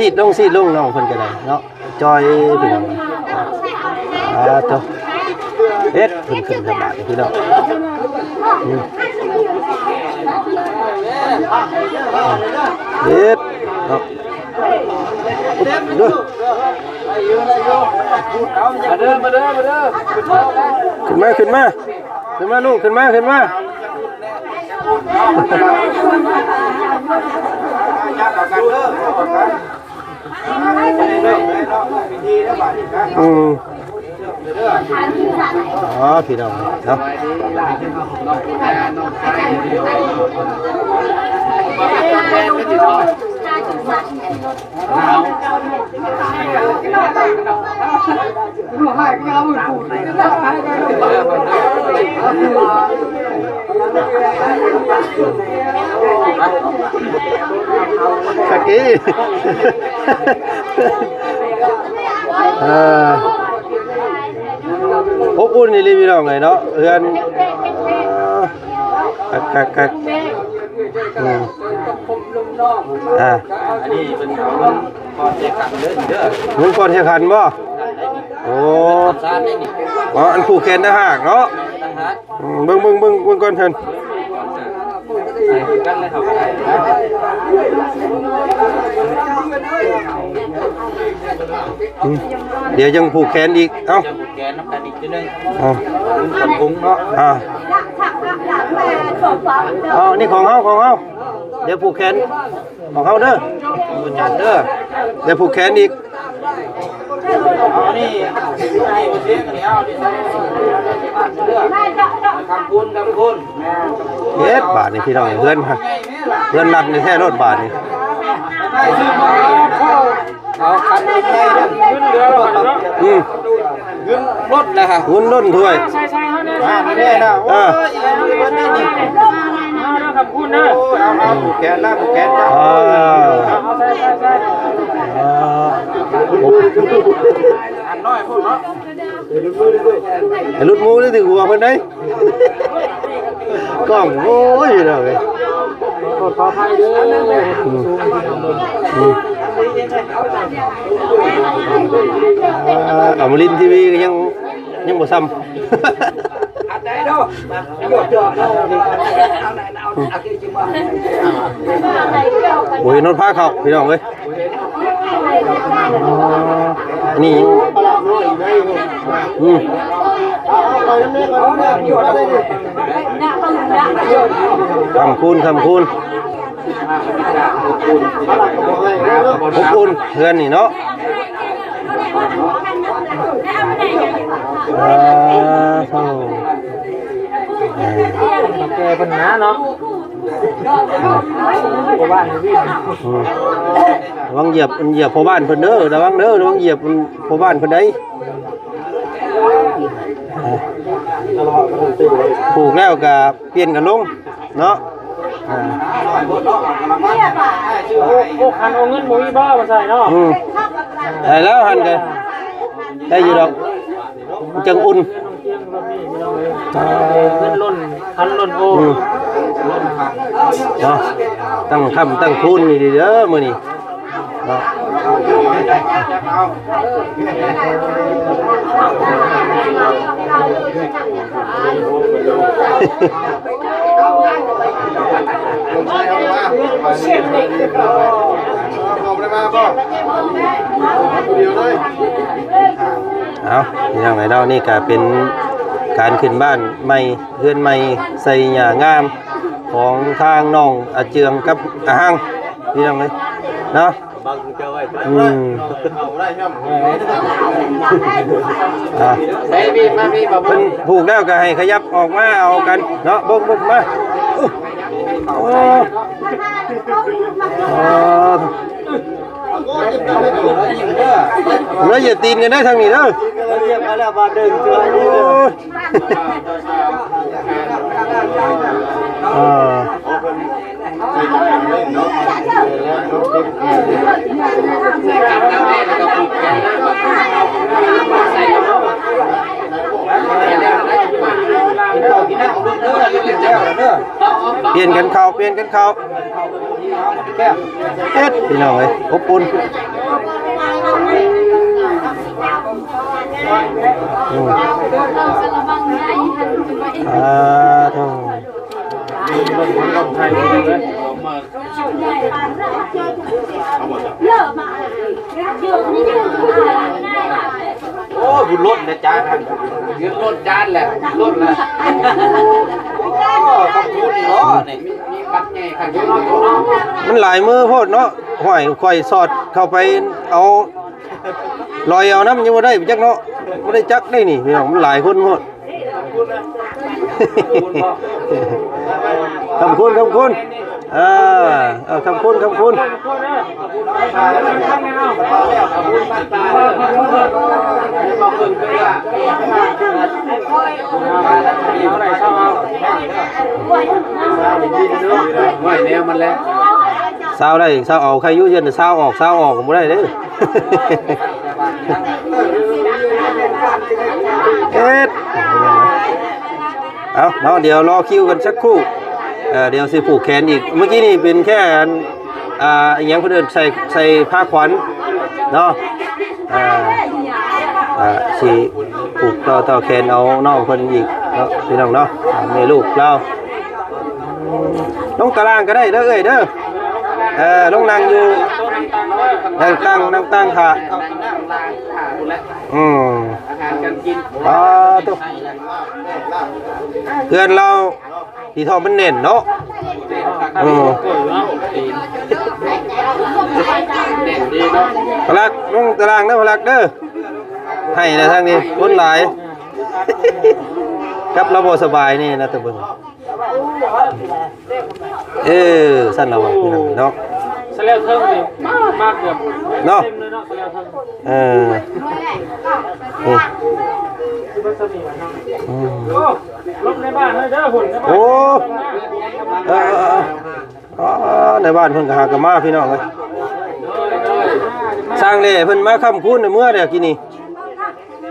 ຊີດລົງ ຊີດລົງ ນ້ອງເພິ່ນກໍໄດ້ເນາະ ຈ່ອຍພີ່ນ້ອງ. ອ່າ ໂຕ ເຮັດເພິ່ນຂຶ້ນລະບາດນີ້ພີ່ນ້ອງ. ອືມ ເຮັດເນາະ ເດີ ມາເດີ ມາເດີ ມາເດີ ຂຶ້ນມາ ຂຶ້ນມາ ຂຶ້ນມາລູກ ຂຶ້ນມາ ຂຶ້ນມາ. ອືມ ອໍ ພີ່ນ້ອງເນາະ ສະກີ ເອີ ອົບອຸ່ນອີ່ຫຼີພີ່ນ້ອງເອີຍເນາະ ເຮືອນ ຄັກໆໆ ອືມ ອ່າ ອັນນີ້ເພິ່ນເອົາເງິນກ່ອນໃສ່ຂັນເດີ ເງິນກ່ອນໃສ່ຂັນບໍ່? ໂອ້ ອໍ ອັນຜູກແຂນຕ່າງຫາກເນາະ ຕ່າງຫາກ ອືມ ເບິ່ງ ເບິ່ງ ເບິ່ງ ເບິ່ງກ່ອນເພິ່ນ ອືມ ດຽວຈັ່ງຜູກແຂນອີກ ເອົ້າ ແກນນຳກັນອີກທີໜຶ່ງ ອ່າ ຂອບຄຸນເນາະ ອ່າ ເອົາ ນີ້ຂອງເຮົາ ຂອງເຮົາ ດຽວຜູກແຂນຂອງເຮົາເດີ ອາຈານເດີ ດຽວຜູກແຂນອີກ ເອົານີ້ ນີ້ບໍ່ເສຍກັນນີ້ ເອົານີ້ໃສ່ເດີ ຄຳຄູນ ຄຳຄູນ ເຮັດບາດນີ້ພີ່ນ້ອງ ເຮືອນ ເຮືອນລັດນີ້ແທ້ໂລດບາດນີ້ ເອົາຄັນໃຫຍ່ເດີ ເງິນເຫຼືອແລ້ວບັດນີ້ເນາະ ອືມ ເງິນລົ້ນນະຮະ ເງິນລົ້ນຖ້ວຍ ໃສ່ໃສ່ເຮົາແດ່ ອ່າ ນີ້ນະ ໂອ້ຍ ເອີ ເບິດນີ້ ເອົາເດີ ຂອບຄຸນເດີ ເອົາ ເອົາ ຜູກແຂນລະ ຜູກແຂນລະ ອ່າ ເອົາໃສ່ໃສ່ໃສ່ ອ່າ ອັນນ້ອຍພຸ້ນເນາະ ໃຫ້ຫຼຸດໝູ່ໄດ້ຖືກຫົວເພິ່ນໄດ໋ ກ້ອງ ໂອ້ຍ ພີ່ນ້ອງເອີຍ ຂໍໂທດຂໍອະໄພເດີ ອືມ ອືມ ອ່າ ອະມະລິນທີວີກໍຍັງ ຍັງບໍ່ຊ່ຳ ອືມ ບໍ່ເຫັນຮອດພາເຂົ້າ ພີ່ນ້ອງເອີຍ. ອໍ ອັນນີ້ ອືມ ຄຳຄູນ ຄຳຄູນ ອົບອຸ່ນເຮືອນນີ້ເນາະ. ອ່າ ໂອ້ ເອີ ເຖົ້າແກ່ເພິ່ນນະເນາະ. ອືມ ອືມ ລະວັງຢຽບ ຢຽບພໍ່ບ້ານເພິ່ນເດີ ລະວັງເດີ ລະວັງຢຽບພໍ່ບ້ານເພິ່ນໄດ໋. ອືມ ປູກແລ້ວກະປ່ຽນກັນລົງເນາະ. ອ່າ ໂອ້ ໂອ້ ຄັນເອົາເງິນບໍ່ມີບໍ່ມາໃສ່ເນາະ. ອືມ ໄດ້ແລ້ວຫັ້ນກະໄດ້ຢູ່ດອກ. ຈັ່ງອຸ່ນ ເອີ ເງິນລົ້ນ ຄັນລົ້ນໂອ ອືມ ເນາະ ຕັ້ງຄຳຕັ້ງຄູນນີ້ເດີມື້ນີ້ເນາະ. ເອົາ ພີ່ນ້ອງເອີຍເນາະ ນີ້ກະເປັນການຂຶ້ນບ້ານໃໝ່ ເຮືອນໃໝ່ໃສ່ຫຍ້າງາມຂອງທາງນ້ອງອາເຈືອງກັບອາຮັງ ພີ່ນ້ອງເອີຍເນາະ. ອືມ ອ່າ ໃສ່ບີບມາບີບ ເພິ່ນຜູກແລ້ວກໍໃຫ້ຂະຫຍັບອອກມາເອົາກັນເນາະ. ເບິ່ງ ເບິ່ງ ມາ ໂອ້ ໂອ້ ເລີຍຢ່າຕີນກັນໄດ້ທາງນີ້ເດີ. ໂອ້ຍ ອ່າ ປ່ຽນກັນເຂົ້າ ປ່ຽນກັນເຂົ້າ ເຮັດ ພີ່ນ້ອງເອີຍ ອົບອຸ່ນ. ໂອ້ ບຸນລົ້ນແລ້ວຈານຫັ້ນ ເງິນລົ້ນຈານແລ້ວ ລົ້ນແລ້ວ ໂອ້ ຂອບຄຸນເນາະນີ້ ມີ ມີຄັນໃຫຍ່ຄັນນ້ອຍ ມັນຫຼາຍມື້ໂພດເນາະ ຫ້ວຍ ຂ້ອຍສອດເຂົ້າໄປເອົາ ລອຍເອົານຳຍັງບໍ່ໄດ້ຈັກເນາະ ບໍ່ໄດ້ຈັກໄດ໋ນີ້ພີ່ນ້ອງ ມັນຫຼາຍຄົນໂພດ ຄຳຄຸນ ຄຳຄຸນ ເອີ ເອີ ຄຳຄຸນ ຄຳຄຸນ ເອົາໄດ້ເຊົາເອົາ ໄວ້ແນວມັນແຫຼະ ເຊົາໄດ້ເຊົາເອົາ ໃຄຢູ່ເຮືອນເຊົາອອກ ເຊົາອອກບໍ່ໄດ້ເດີ້. ເຮັດ ເອົາເນາະ ດຽວລໍຄິວກັນສັກຄູ່ ເອີ ດຽວຊິຜູກແຂນອີກ ເມື່ອກີ້ນີ້ເປັນແຄ່ອັນ ອ່າ ອີຫຍັງເພິ່ນເອີ້ນ ໃສ່ ໃສ່ຜ້າຂວັນເນາະ ເອີ ອ່າ ຊິຜູກຕໍ່ ຕໍ່ແຂນເອົານ້ອງເພິ່ນອີກເນາະ ພີ່ນ້ອງເນາະ ແມ່ລູກລາວ. ລົງຕາລ່າງກໍໄດ້ເດີເອື້ອຍເດີ ເອີ ລົງນັ່ງຢູ່ ນັ່ງຕັ້ງ ນັ່ງຕັ້ງຖ້າ ອືມ ອາຫານການກິນ ປາໂຕ ເຮືອນລາວທີ່ທ້ອງມັນແໜ້ນເນາະ ເອີ ພະລັກ ລົງຕາລ່າງເດີພະລັກເດີ ໃຫ້ແລ້ວທາງນີ້ຄົນຫຼາຍ ກັບລາວບໍ່ສະບາຍນີ້ນະຕາເບິ່ງ. ເອີ ຊັ້ນລະວ່າພີ່ນ້ອງເນາະ ສະແລວເທິງນີ້ມາ ມາເກືອບເນາະ ເຕັມເລີຍເນາະ ສະແລວເທິງ ເອີ ນີ້ ອືມ ໂອ້ ລົມໃນບ້ານເຮີ້ຍເດີ ຫຸ່ນໃນບ້ານ ໂອ້ ເອີ ເອີ ເອີ ອໍ ໃນບ້ານເພິ່ນກໍຫາກັນມາພີ່ນ້ອງເອີຍ ຊ່າງແຫຼເພິ່ນມາຄ່ຳຄູນໃນເມືອແລ້ວກີ້ນີ້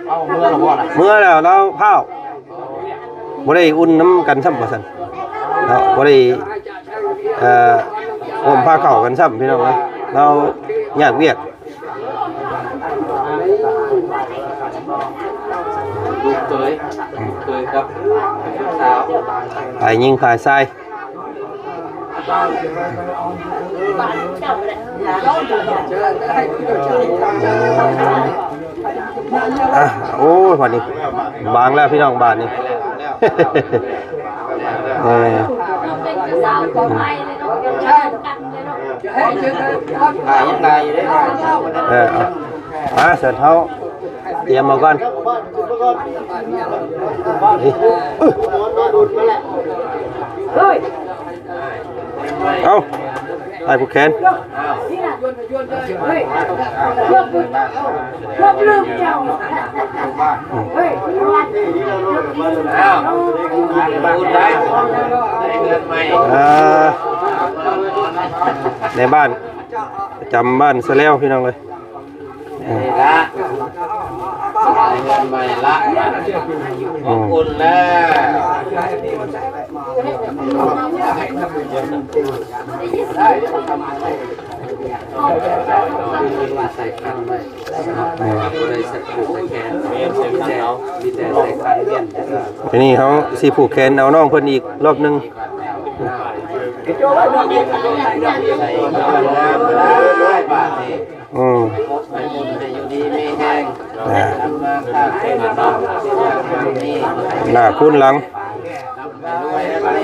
ເອົາ ເມືອແລ້ວບໍ່ລະ ເມືອແລ້ວ ລາວພ້າວ ບໍ່ໄດ້ອຸ່ນນຳກັນຊ້ຳວ່າຊັ້ນເນາະ ບໍ່ໄດ້ ເອີ ໂຮມພາເຂົ້າກັນຊ້ຳພີ່ນ້ອງເອີຍ ລາວຍາກວຽກ ລູກເຂີຍ ເຂີຍກັບລູກສາວ ຝ່າຍຍິງຝ່າຍຊາຍ. ອ່ະ ໂອ້ຍ ບາດນີ້ບາງແລ້ວພີ່ນ້ອງ ບາດນີ້ ເອີ ເອີ ເອົາ ມາ ເຊີນເຮົາ ຕຽມເອົາກ່ອນ ເອົາ ໃຫ້ຜູ້ແຂນ ອ່າ ໃນບ້ານ ປະຈຳບ້ານສະແລວ ພີ່ນ້ອງເອີຍ. ນີ້ລະ ໄດ້ເຮືອນໃໝ່ລະ ອືມ ອົບອຸ່ນແລ້ວ ໃສ່ຄັນໄວ້ ອືມ ບໍ່ໄດ້ໃສ່ຜູກໃສ່ແຂນ ມີແຕ່ ມີແຕ່ໃສ່ຄັນວຽນ ທີນີ້ເຮົາຊິຜູກແຂນເອົານ້ອງເພິ່ນອີກລອບໜຶ່ງ ໃສ່ອີກລອບໜຶ່ງ ບາດນີ້ ອືມ ໃຫ້ບຸນໃຫ້ຢູ່ດີມີແຮງ ແມ່ນ ທຳມາຄ້າຂຶ້ນ ໜ້າຄູນຫຼັງ ໂ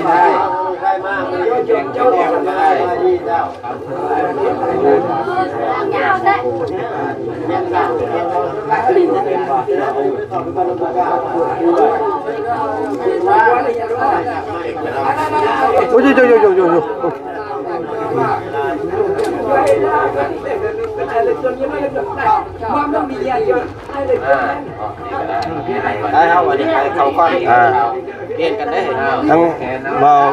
ອ້ຍ ໂອ້ຍ ໂອ້ຍ ໂອ້ຍ ໂອ້ຍ. ໄປເຮົາ ອັນນີ້ໄປເຂົ້າກ່ອນ ອ່າ ປ່ຽນກັນເດ້ ທັງບ່າວ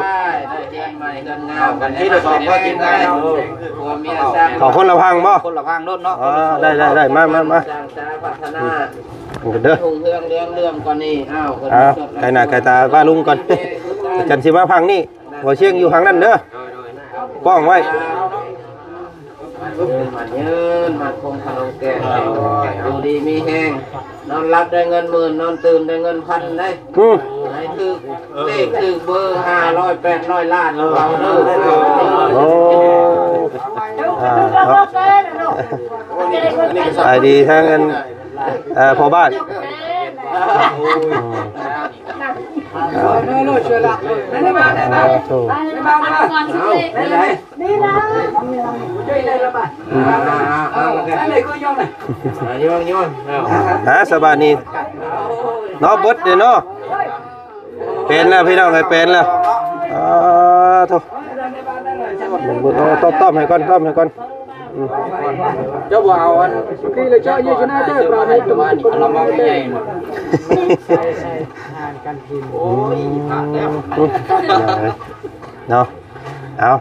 ເຂົ້າກັນທີລະສອງ ພໍກິນໄດ້ ເຂົ້າຄົນລະພັງບໍ່ ຄົນລະພັງໂລດເນາະ ອ່າ ໄດ້ ໄດ້ ໄດ້ ມາ ມາ ມາ ເດີ ຮຸ່ງເຮືອງເຮືອງເລື່ອມກ່ອນນີ້ ອ້າວ ໄກ່ໜ້າໄກ່ຕາປ້າລຸງກ່ອນ ຈັນຊິມາພັງນີ້ ບໍ່ຊຽງຢູ່ທາງນັ້ນເດີ ປ້ອງໄວ້ ໝັ້ນຍືນ ໝັ້ນຄົງຂະໜົງແກ່ນ ຢູ່ດີມີແຮງ ນອນຫຼັບໄດ້ເງິນໝື່ນ ນອນຕື່ນໄດ້ເງິນພັນເດ້. ອືມ ໃຫ້ຖືກເລກຖືກເບີ ຫ້າຮ້ອຍ ແປດຮ້ອຍລ້ານ ເອົາເດີ. ໂອ້ ອ່າ ເນາະ ສະບາຍດີທາງອັນ ເອີ ພໍ່ບ້ານ. ອືມ ອ່າ ໂອ້ ອ່າ ສະບາຍດີເນາະ ເບິດເດ້ເນາະ. ເປັນແລ້ວພີ່ນ້ອງເອີຍ ເປັນແລ້ວ. ອ່າ ໂທ້ ເບິ່ງໆ ຕ້ອມໆ ໃຫ້ກ່ອນ ຕ້ອມໃຫ້ກ່ອນ. ອືມ ເຈົ້າບໍ່ເອົາອັນ ເຈົ້າເຈົ້າເຈົ້າເຈົ້າ ປານນີ້ ປານນີ້ ປານນີ້ ປານນີ້ ໂອ້ຍ ເນາະ. ເອົາ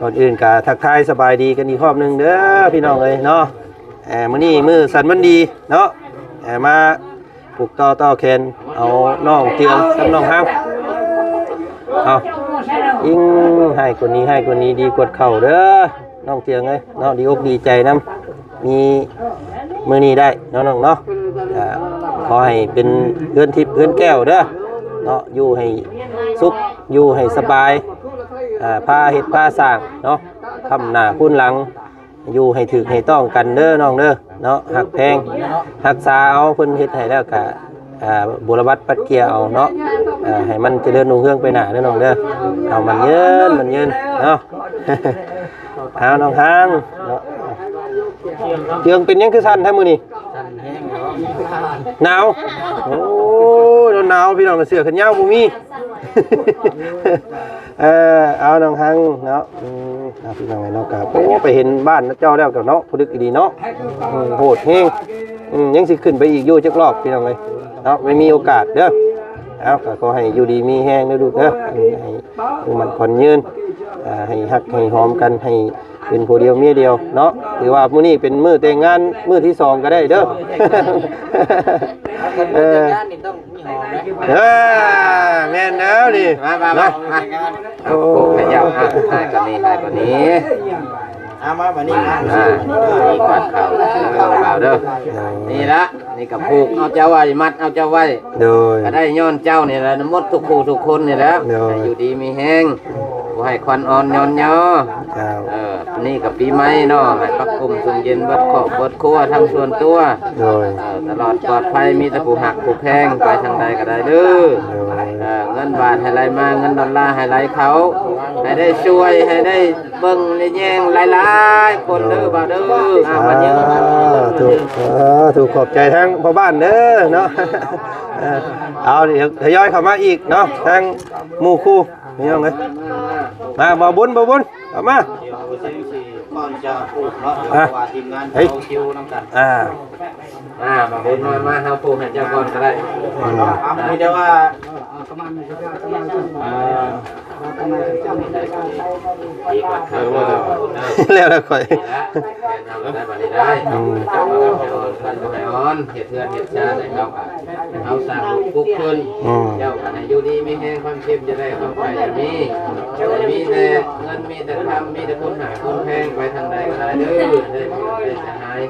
ກ່ອນອື່ນກະທັກທາຍສະບາຍດີກັນອີກຮອບໜຶ່ງເດີພີ່ນ້ອງເອີຍເນາະ. ເອີ ມື້ນີ້ມື້ສັນວັນດີເນາະ ເອີ ມາຜູກຕໍ່ຕໍ່ແຂນເອົານ້ອງເຈືອງກັບນ້ອງຮັງ. ເອົາ ອີງໃຫ້ກວ່ານີ້ ໃຫ້ກວ່ານີ້ ດີກວ່າເກົ່າເດີ ນ້ອງເຈືອງເອີຍເນາະ. ດີອົກດີໃຈນຳ ມີມື້ນີ້ໄດ້ເນາະນ້ອງເນາະ. ກະຂໍໃຫ້ເປັນເຮືອນທິບເຮືອນແກ້ວເດີເນາະ ຢູ່ໃຫ້ສຸກ ຢູ່ໃຫ້ສະບາຍ ອ່າ ພາເຮັດພາສ້າງເນາະ ຄ້ຳໜ້າຄູນຫຼັງ ຢູ່ໃຫ້ຖືກໃຫ້ຕ້ອງກັນເດີນ້ອງເດີເນາະ. ຮັກແພງຮັກສາເອົາ ເພິ່ນເຮັດໃຫ້ແລ້ວກະ ອ່າ ບົວລະບັດປັດເກຍເອົາເນາະ ອ່າ ໃຫ້ມັນຈະເລີນຮຸ່ງເຮືອງໄປໜ້າເດີນ້ອງເດີ. ເອົາ ໝັ້ນຍືນ ໝັ້ນຍືນເນາະ. ເອົາ ນ້ອງຮັງເນາະ ເຈືອງເປັນຫຍັງຄືສັ່ນແທ້ມື້ນີ້? ໜາວ ໂອ້ຍ ໜາວ ພີ່ນ້ອງ ເສື້ອແຂນຍາວບໍ່ມີ. ເອີ ເອົາ ນ້ອງຮັງເນາະ ອືມ ເອົາ ພີ່ນ້ອງເນາະ ກະ ໂອ້ ໄປເຫັນບ້ານເຈົ້າແລ້ວກະເນາະ ຜູ້ດຶກອີ່ດີເນາະ. ອືມ ໂຫດແຮງ ອືມ ຍັງຊິຂຶ້ນໄປອີກຢູ່ຈັກຮອບ ພີ່ນ້ອງເອີຍເນາະ ໄວ້ມີໂອກາດເດີ. ເອົາ ກະຂໍໃຫ້ຢູ່ດີມີແຮງເດີລູກເດີ ໃຫ້ ໃຫ້ໝັ້ນຂວັນຍືນ ອ່າ ໃຫ້ຮັກໃຫ້ຫອມກັນ ໃຫ້ເປັນຜົວດຽວເມຍດຽວເນາະ. ຖືວ່າມື້ນີ້ເປັນມື້ແຕ່ງງານມື້ທີສອງກະໄດ້ເດີ. ເອີ ເອີ ແມ່ນແລ້ວນີ້ ມາ ມາ ມາ ມາ ໂອ້ ໃຫ້ເຈົ້າ ອ່ະ ໃຫ້ກວ່ານີ້ ໃຫ້ກວ່ານີ້ ເອົາມາບາດນີ້ ອ່າ ນີ້ກ່ອນເຂົ້າ ເອີ ເອົາເດີ ນີ້ລະ ນີ້ກະຜູກເອົາເຈົ້າໄວ້ ມັດເອົາເຈົ້າໄວ້ ໂດຍ ກະໄດ້ຍ້ອນເຈົ້ານີ້ລະ ໝົດທຸກຜູ້ທຸກຄົນນີ້ແຫຼະ ໂດຍ ໃຫ້ຢູ່ດີມີແຮງ ບໍ່ໃຫ້ຂວັນອ່ອນຍ້ອນຍໍ ເຈົ້າ ເອີ ນີ້ກະປີໃໝ່ເນາະ ໃຫ້ປັກກຸ້ມຊຸ່ມເຢັນເບິດຄອບເບິດຄົວ ທັງສ່ວນຕົວ ໂດຍ ເອີ ຕະຫຼອດປອດໄພ ມີແຕ່ຜູ້ຮັກຜູ້ແພງ ໄປທາງໃດກະໄດ້ເດີ ໂດຍ ເອີ ເງິນບາດໃຫ້ໄຫຼມາ ເງິນດອນລາໃຫ້ໄຫຼເຂົ້າ ໃຫ້ໄດ້ຊ່ວຍ ໃຫ້ໄດ້ເບິ່ງໄດ້ແຍງຫຼາຍໆຄົນເດີ ເອີ ບ່າວເດີ ອ່າ ສາທຸ ເອີ ທຸກ ຂອບໃຈທາງພໍ່ບ້ານເດີເນາະ ເອີ ເອົາ ດຽວທະຍອຍເຂົ້າມາອີກເນາະ ທາງໝູ່ຄູ່ ພີ່ນ້ອງເອີຍ ມາ ບ່າວບຸນ ບ່າວບຸນ ເຂົ້າມາ ດຽວເຮົາຊິກ່ອນຈະຜູກເນາະ ດຽວ ອ່ະ ເພາະວ່າທີມງານ ເຮີ້ຍ ເຮົາຄິວນຳກັນ ອ່າ ອ່າ ມາບຸນ ມາ ມາ ເຮົາປູກໃຫ້ເຈົ້າກ່ອນກະໄດ້ ອືມ ອ່າ ມີແຕ່ວ່າ ອ່າ ແລ້ວແລ້ວຂ້ອຍ ອືມ ເຮັດເຮືອນເຮັດຊານໃຫ້ເຮົາ ເຮົາສ້າງປຸກຂຶ້ນ ອືມ ເຈົ້າກະໃຫ້ຢູ່ດີມີແຮງ ຄວາມເຈັບຢ່າໄດ້ ຄວາມໄຂ້ຢ່າມີ ມີແຕ່ເງິນ ມີແຕ່ຄຳ ມີແຕ່ຄົນຮັກຄົນແພງ ໄປທາງໃດກະໄດ້ເດີ ໄດ້ ໄດ້ສະຫາຍ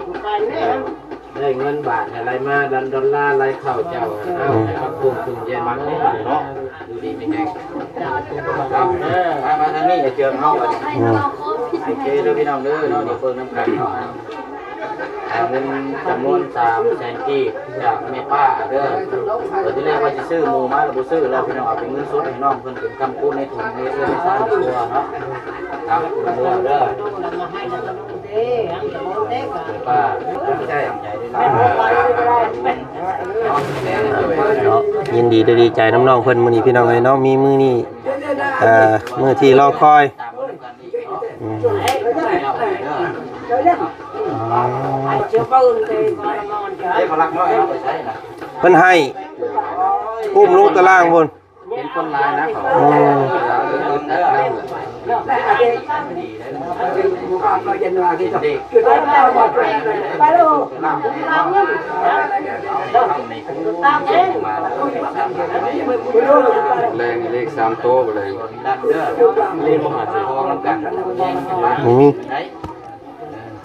ໄດ້ເງິນບາດໃຫ້ໄຫຼມາ ດອນ ດອນລາໄຫຼເຂົ້າເຈົ້າ ເອົາ ອືມ ໃຫ້ປັກປຸງຊຸ່ມເຢັນ ຢູ່ດີມີແຮງ ເອົາ ມາ ມາທາງນີ້ ໄອ້ເຈີງເຮົາ ອືມ ໂອເຄເດີພີ່ນ້ອງເດີເນາະ ດຽວເບິ່ງນຳກັນເນາະ ອ່າ ເງິນຈຳນວນສາມແສນກີບຈາກແມ່ປ້າເດີ ເອີ ທີແລກວ່າຊິຊື້ໝູມາແລ້ວບໍ່ຊື້ແລ້ວ ພີ່ນ້ອງ ເອົາເປັນເງິນສົດໃຫ້ນ້ອງເພິ່ນເປັນກຳປູນໃນຖົງ ໃນເຮືອນໃນຊານດີກວ່າເນາະ ເອົາ ໝູເດີ. ເນາະ ຍິນດີ ແລະ ດີໃຈນຳນ້ອງເພິ່ນມື້ນີ້ ພີ່ນ້ອງເອີຍເນາະ ມີມື້ນີ້ ເອີ ມື້ທີ່ລໍຄອຍ ອືມ ເພິ່ນໃຫ້ ອຸ້ມລົງຕາລ່າງພຸ້ນ. ເປັນຄົນຫຼາຍນະ ອືມ ແລງເລກສາມໂຕ ແລງ ບໍ່ມີ.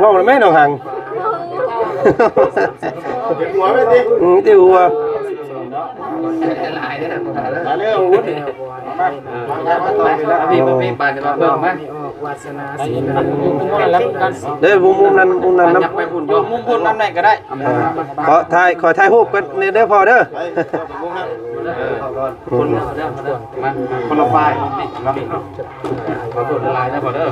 ເວົ້າແລ້ວແມ່ນ້ອງຫັງ. ເຈັບຫົວໄວ້ຕິ. ອືມ ເຈັບຫົວ. ມາເດີອາວຸດ. ມາ ມາ ມາ ມາ ມາ ມາ ມາ ມາ ມາ ມາ ເດີ ມຸມ ມຸມນັ້ນ ມຸມນັ້ນນຳ. ໄປພຸ້ນບໍ່? ມຸມພຸ້ນນຳໄດ້ກໍໄດ້. ເອີ ຂໍຖ່າຍ ຂໍຖ່າຍຮູບກັນແດ່ເດີພໍ່ເດີ. ໄປ ໄປມຸມນຳ. ເອີ ຄົນ ມາ ຄົນລະຝ່າຍ. ຂໍໂທດຫຼາຍໆເດີພໍ່ເດີ.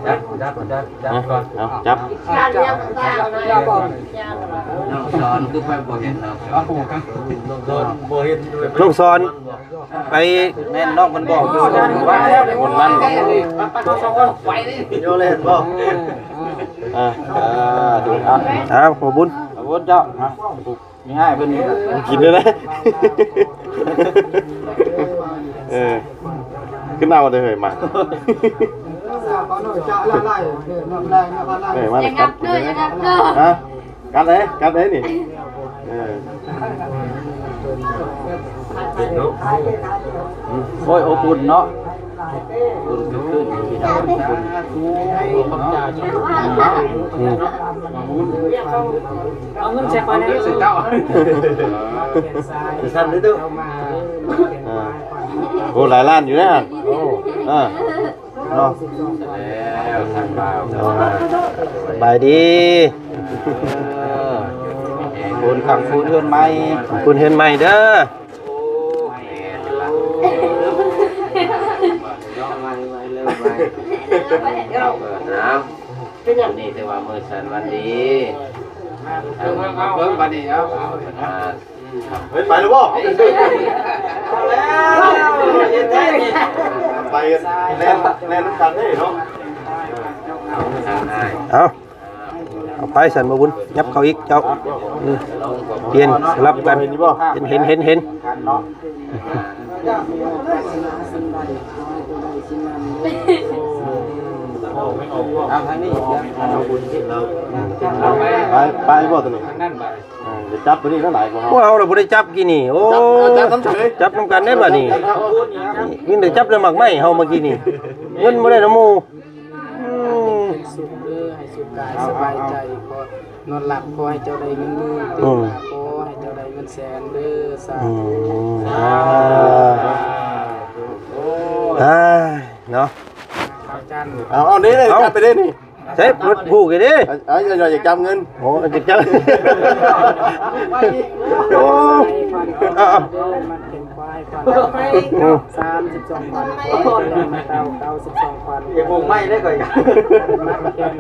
ຈັບ ຈັບ ຈັບ ຈັບກ່ອນ ເອົາ ຈັບ. ນ້ອງສອນຄືໄປບໍ່ເຫັນເນາະ. ນ້ອງສອນ ໄປ ແມ່ນນ້ອງເພິ່ນບອກຢູ່ ຄົນນັ້ນ ໂຍເລນບໍ່? ອ່າ ອ່າ ດູ ອ່າ ອ້າວ ຂອບຄຸນ. ໂພດເຈົ້າ ມີອ້າຍເພິ່ນນີ້ ກິນໄດ້ເລີຍ ເອີ ຂຶ້ນເອົາເດີເຮີຍ ມາ ເອີ ມາ ກັດ ກັດເລີຍ ກັດເລີຍ ຮະ ກັດເດ້ ກັດເດ້ນີ້ ເອີ ໂອ້ຍ ອົບອຸ່ນເນາະ ອຸ່ນຄືຄືນ ພີ່ນ້ອງ ອືມ ເອົາເງິນໃສ່ຂ້ອຍແດ່ ໃສ່ເຈົ້າ ສັ່ນເດີ້ ອ່າ ໂອ້ ຫຼາຍລ້ານຢູ່ເດ້ຫັ້ນ ໂອ້ ອ່າ ເນາະ ສະບາຍດີ ເອີ ບຸນຄ້ຳຄູນເຮືອນໃໝ່ ຄູນເຮືອນໃໝ່ເດີ້. ເອົາ ມື້ນີ້ຖືວ່າມື້ສັນວັນດີ ເບິ່ງບັດນີ້ເອົາ ເຮີຍ ໄປແລ້ວບໍ່? ໄປແລ່ນ ແລ່ນນຳກັນເດ້ເນາະ ເອົາ. ເອົາໄປຊັ້ນ ບໍ່ບຸນ ຫຍັບເຂົ້າອີກເຈົ້າ ອືມ ປ່ຽນສະຫຼັບກັນ ເຫັນ ເຫັນ ເຫັນ ເຫັນ ໄປ ໄປບໍ່ຕົວນີ້ ເອີ ຈັບຕົວນີ້ຫຼາຍກວ່າເຮົາ ພວກເຮົາລະບໍ່ໄດ້ຈັບກີ້ນີ້ ໂອ້ ຈັບນຳກັນເດ້ບາດນີ້ ມີແຕ່ຈັບແຕ່ໝາກໄມ້ເຮົາເມື່ອກີ້ນີ້ ເງິນບໍ່ໄດ້ນຳໝູ່ ອືມ ໃຫ້ສຸກເດີ ໃຫ້ສຸກກາຍສະບາຍໃຈ ຂໍນອນຫຼັບ ຂໍໃຫ້ເຈົ້າໄດ້ເງິນໝື່ນ ຕື່ນມາ ຂໍໃຫ້ເຈົ້າໄດ້ເງິນແສນເດີ ສາທຸ ອືມ ອ່າ ເນາະ ເອົາ ເອົາ ນີ້ ຈັບໄປເດ້ນີ້ ໃສ່ ຜູ້ນີ້ເດ້ ເອົາ ຢ່າ ຢ່າຈັບເງິນ ໂອ້ ຈັບ ໂອ້ ເອົາ ເອົາ ສາມສິບສອງພັນ ເກົ້າສິບສອງພັນ ຢ່າປູກໄມ້ເດ້ຂ້ອຍ ມັດແຂນ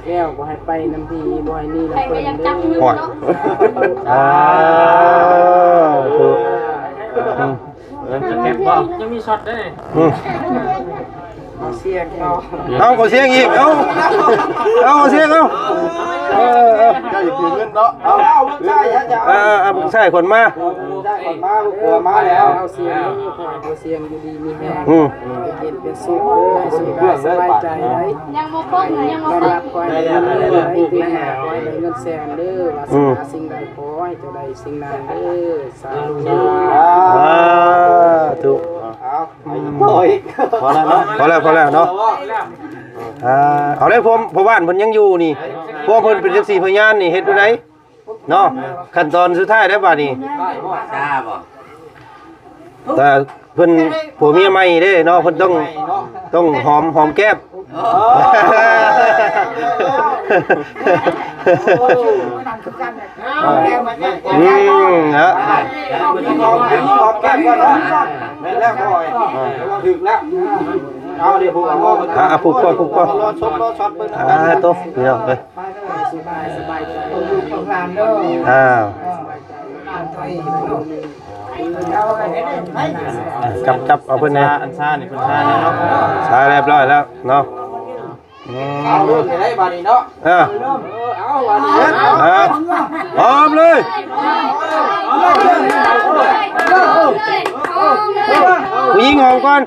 ແກ້ວ ບໍ່ໃຫ້ໄປນຳຜີ ບໍ່ໃຫ້ໜີນຳເພິ່ນເດີ ໂອ້ຍ ສາທຸ ອືມ ເອີ ຈະເກັບບໍ່? ຍັງມີຊັອດເດ້ ອືມ ເອົາ ຂໍສຽງອີກ ເອົາ ເອົາ ຂໍສຽງ ເອົາ ເອີ ເອີ ເຈົ້າຢ່າຖືເງິນເນາະ ເອົາ ເອົາ ເອົາ ໃຊ້ຄົນມາ ໃຊ້ຄົນມາ ຜົວມາແລ້ວ ເອົາ ສຽງເດີ ຂໍໃຫ້ຜົວສຽງຢູ່ດີມີແຮງ ອືມ ເຮັດເປັນສຸກເດີ ໃຫ້ສຸກກາຍສະບາຍໃຈໄດ໋ ຍັງບໍ່ປົງ ຍັງບໍ່ປົງ ຂໍໃຫ້ໄດ້ເງິນແສນເດີ ວາສະໜາສິ່ງໃດ ຂໍໃຫ້ເຈົ້າໄດ້ສິ່ງນັ້ນເດີ ສາທຸ ສາທຸ ເອົາ ພໍແລ້ວເນາະ ພໍແລ້ວ ພໍແລ້ວເນາະ ອ່າ ເອົາເດ້ ພວກພໍ່ບ້ານເພິ່ນຍັງຢູ່ນີ້ ພວກເພິ່ນເປັນສັກຂີພະຍານນີ້ ເຮັດແນວໃດເນາະ ຂັ້ນຕອນສຸດທ້າຍແລ້ວບາດນີ້ ຊາບໍ່? ແຕ່ເພິ່ນຜົວເມຍໃໝ່ເດ້ເນາະ ເພິ່ນຕ້ອງ ຕ້ອງຫອມ ຫອມແກ້ມ ໂອ້ ອືມ ເນາະ ແມ່ນແລ້ວ ຂ້ອຍຖືກແລ້ວ ເອົາ ດຽວຜູກ ຜູກ ຜູກ ຜູກ ອ່າ ໂຕ ພີ່ນ້ອງເອີຍ ອ່າ ຈັບ ຈັບເອົາເພິ່ນແດ່ ອັນຊານີ້ເພິ່ນຊາແລ້ວເນາະ ຊາຮຽບຮ້ອຍແລ້ວເນາະ ອືມ ເອົາເລີ່ມໄດ້ບາດນີ້ເນາະ ເອີ ເອີ ເອົາບາດນີ້ ເອີ ຫອມເລີຍ ຜູ້ຍິງຫອມກ່ອນ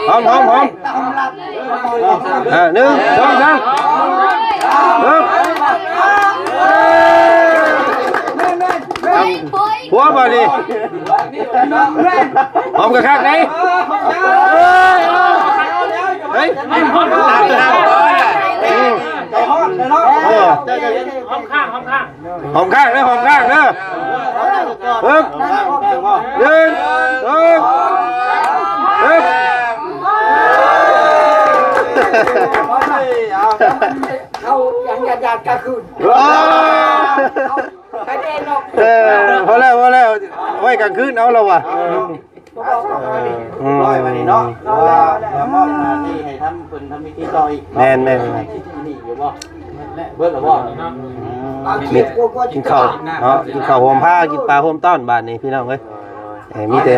ຫອມ ຫອມ ຫອມ ອ່າ ໜຶ່ງ ສອງ ສາມ ເອີ ຜົວບໍ່ນີ້ ຫອມຄັກໆ ເດ້ ເຮີ້ຍ ຫອມຂ້າງ ຫອມຂ້າງ ຫອມຂ້າງເດີ ຫອມຂ້າງເດີ ປຶບ ໜຶ່ງ ສອງ ປຶບ ເຮົາຍັງຢາດໆ ກາງຄືນ ເອີ ພໍແລ້ວ ພໍແລ້ວ ໄວ້ກາງຄືນເອົາລະວ່າ ອືມ ຮ້ອຍບາດນີ້ເນາະ ເພາະວ່າມອບໜ້າທີ່ໃຫ້ທຳ ເພິ່ນທຳພິທີຕໍ່ອີກ ແມ່ນໆ ເບິດແລ້ວບໍ່? ກິນເຂົ້າເນາະ ກິນເຂົ້າຮ່ວມພາ ກິນປາຮ່ວມຕ້ອນບາດນີ້ພີ່ນ້ອງເອີຍ ເອີ ມີແຕ່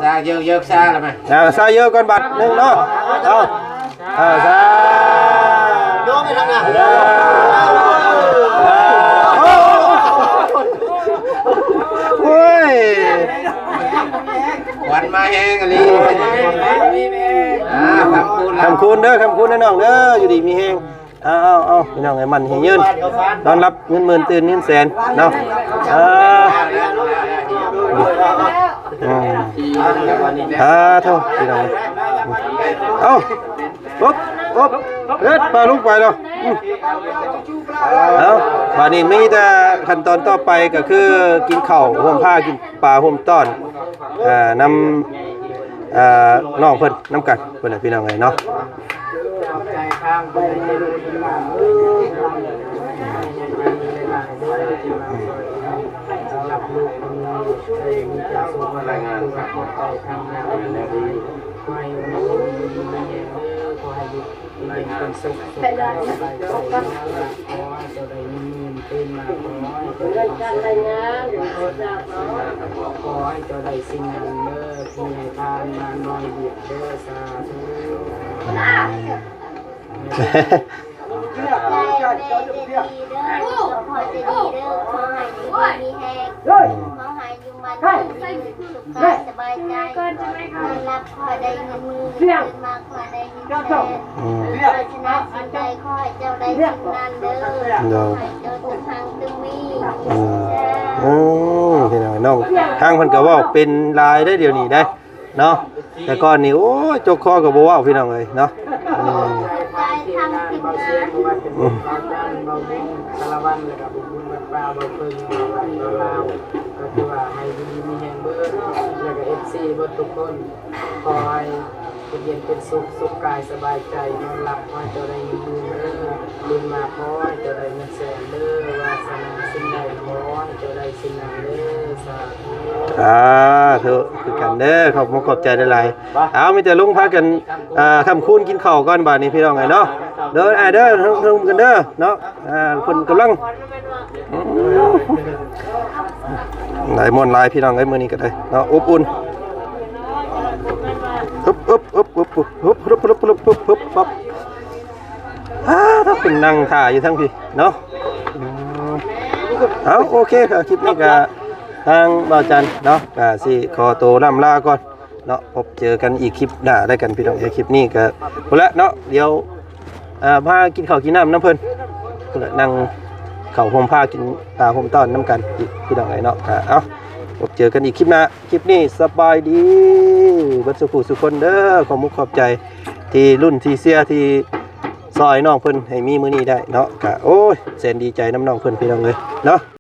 ຊາເຍີກ ເຍີກຊາລະແມ່ ເອົາ ຊາເຍີກກ່ອນບາດໜຶ່ງເນາະ ເອົາ ເອົາ ຊາ ໂຍມໄປທາງນັ້ນ ເອີ ຄຸນເດີ ຄຳຄຸນເດີນ້ອງເດີ ຢູ່ດີມີແຮງ. ເອົາ ເອົາ ເອົາ ພີ່ນ້ອງເອີຍ ໝັ້ນໃຫ້ຍືນ ນອນຫຼັບເງິນໝື່ນ ຕື່ນເງິນແສນເນາະ. ເອີ ອືມ ສາທຸ ພີ່ນ້ອງເອີຍ. ເອົາ ອົບ ອົບ ເຮັດ ປາລຸງໄປແລ້ວ. ອືມ ເອົາ ບາດນີ້ມີແຕ່ຂັ້ນຕອນຕໍ່ໄປ ກໍຄືກິນເຂົ້າຮ່ວມພາ ກິນປາຮ່ວມຕ້ອນ ເອີ ນຳ ເອີ ນ້ອງເພິ່ນນຳກັນ ພຸ້ນແຫຼະ ພີ່ນ້ອງເອີຍເນາະ. ຂອບໃຈທາງຜູ້ໃຫຍ່ໃຈບຸນຫຼາຍໆເດີ ສຳລັບລູກຄົນນີ້ ໄດ້ມີການສົ່ງມາລາຍງານ ຂອບໃຈທາງນາງ ຂໍໃຫ້ຢູ່ດີມີແຮງເດີ ຂໍໃຫ້ຢູ່ດີມີແຮງ ເປັນສຸກ ສຸກກາຍສະບາຍໃຈເດີ ຂໍໃຫ້ເຈົ້າໄດ້ເງິນໝື່ນ ຕື່ນມາ ຂໍໃຫ້ເຈົ້າໄດ້ເງິນແສນ ຂໍໃຫ້ເຈົ້າໄດ້ສິ່ງນັ້ນເດີ ທີ່ໃຫ້ທານນາງນ້ອຍວຽກເດີ ສາທຸ. ຂອບໃຈແມ່ໃຈດີເດີ ພໍ່ໃຈດີເດີ ຂໍໃຫ້ຢູ່ດີມີແຮງ ຂໍໃຫ້ຢູ່ໝັ້ນຍືນ ສຸກກາຍສະບາຍໃຈ ນອນຫຼັບຂໍໃຫ້ໄດ້ເງິນໝື່ນ ຕື່ນມາຂໍໃຫ້ໄດ້ເງິນແສນ ອືມ ປາດຖະໜາສິ່ງໃດຂໍໃຫ້ເຈົ້າໄດ້ສິ່ງນັ້ນເດີ ໂດຍ ຂໍໃຫ້ເຈົ້າຈົ່ງຮັ່ງຈົ່ງມີ ອືມ ສາທຸ. ອືມ ພີ່ນ້ອງ ທາງເພິ່ນກໍເວົ້າເປັນຫຼາຍເດ້ ດຽວນີ້ເດ້ ເນາະ ແຕ່ກ່ອນນີ້ ໂອ້ຍ ຈົກຄໍກໍບໍ່ເວົ້າ ພີ່ນ້ອງເອີຍເນາະ. ອືມ ຂອບໃຈທາງທີມງານ ອືມ ສາລະວັນ ແລ້ວກໍບຸນວັດປ່າ ເບົາເພິ່ງ ເບົາຫຼານ ເບົາລາວ ກໍຖືວ່າໃຫ້ຢູ່ດີມີແຮງເບິດ ແລ້ວກໍເອັຟຊີເບິດທຸກຄົນ ຂໍໃຫ້ ຢູ່ເຢັນເປັນສຸກ ສຸກກາຍສະບາຍໃຈ ນອນຫຼັບຂໍໃຫ້ເຈົ້າໄດ້ເງິນໝື່ນເດີ ຕື່ນມາຂໍໃຫ້ເຈົ້າໄດ້ເງິນແສນເດີ ວາສະໜາສິ່ງໃດຂໍໃຫ້ເຈົ້າໄດ້ສິ່ງນັ້ນເດີ ສາທຸ ສາທຸ ຄືກັນເດີ ຂອບມຸກຂອບໃຈຫຼາຍໆ. ເອົາ ມີແຕ່ລຸງພາກັນ ເອີ ຄ້ຳຄູນກິນເຂົ້າກ່ອນບາດນີ້ ພີ່ນ້ອງເອີຍເນາະ ເດີ ອ້າຍເດີ ເທິງກັນເດີເນາະ. ອ່າ ເພິ່ນກຳລັງ ອືມ ຫຼາຍມ່ວນຫຼາຍ ພີ່ນ້ອງເອີຍ ມື້ນີ້ກໍໄດ້ເນາະ ອົບອຸ່ນ ອຶບ ອຶບ ອຶບ ອຶບ ອຶບ ອຶບ ອຶບ ອຶບ ອຶບ ອຶບ ອຶບ ອຶບ ອຶບ ອຶບ ອຶບ ອາ ຖ້າເພິ່ນນັ່ງຖ້າຢູ່ທາງພີ້ເນາະ. ອືມ ເອົາ ໂອເຄ ຄລິບນີ້ກໍທາງບ່າວຈັນເນາະ ກໍຊິຂໍໂຕລ່ຳລາກ່ອນ ເນາະ ພົບເຈີກັນອີກຄລິບໜ້າແລ້ວກັນ ພີ່ນ້ອງເອີຍ. ຄລິບນີ້ກໍພຸ້ນແຫຼະເນາະ ດຽວ ເອີ ພາກິນເຂົ້າກິນນ້ຳນຳເພິ່ນ ພຸ້ນແຫຼະ ນັ່ງເຂົ້າໂຮມພາກິນປາໂຮມຕ້ອນນຳກັນອີກ ພີ່ນ້ອງເອີຍເນາະ. ກໍ ເອົາ ພົບເຈີກັນອີກຄລິບໜ້າ ຄລິບນີ້ສະບາຍດີເບິດສູ່ຜູ້ສູ່ຄົນເດີ. ຂອບມຸກຂອບໃຈທີ່ລຸ້ນທີ່ເຊຍທີ່ຊ່ອຍນ້ອງເພິ່ນໃຫ້ມີມື້ນີ້ໄດ້ເນາະ. ກະ ໂອ້ຍ ແສນດີໃຈນຳນ້ອງເພິ່ນ ພີ່ນ້ອງເອີຍເນາະ.